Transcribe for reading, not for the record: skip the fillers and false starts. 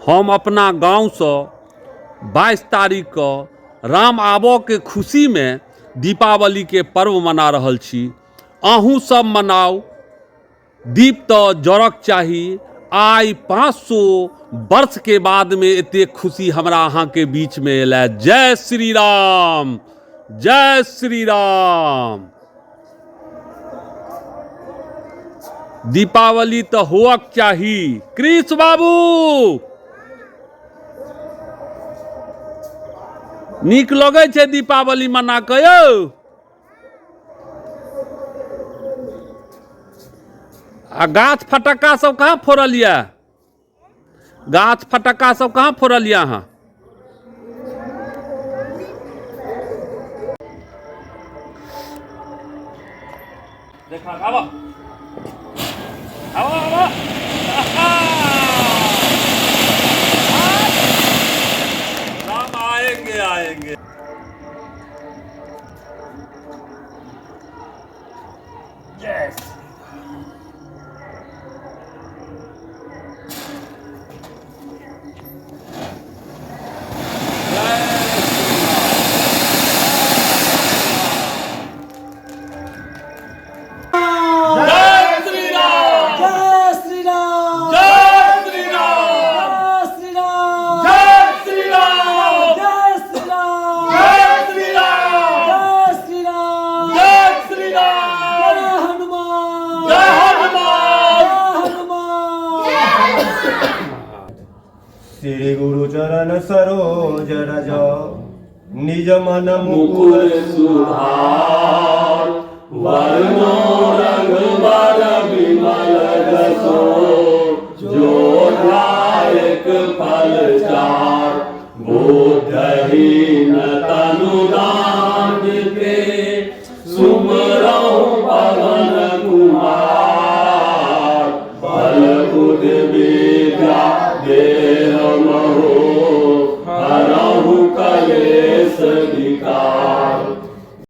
हम अपना गाँवसँ 22 तारीखके राम आबऽके खुशीमे दीपावलीके पर्व मना रहल छी। अहूँ सब मनाउ। दीप तऽ जरक चाही। आइ 500 वर्षके बादमे एतेक खुशी हमरा अहाँके बीचमे एलै। जय श्री राम, जय श्री राम। दीपावली तऽ होअक चाही। कृष्ण बाबू नीक लगै छै दीपावली मना कऽ यौ? आ गाछ फटक्का सब कहाँ फोड़ल यऽ? गाछ फटक्का सब कहाँ फोड़ल यऽ अहाँ? देखा, आबऽ आबऽ आबऽ। राम आएंगे आएंगे। Yes. जय श्री राम, जय श्री राम, जय श्री राम, जय श्री राम, जय श्री राम, जय श्री राम, जय श्री राम, जय श्री राम, जय श्री राम, जय हनुमान, जय हनुमान, जय हनुमान। श्री गुरु चरण सरोज रज निज मन मुकुर सुधार। वर्णो रघुबर विमल जसो जो दायक फल चार। बुद्धहीन तनु।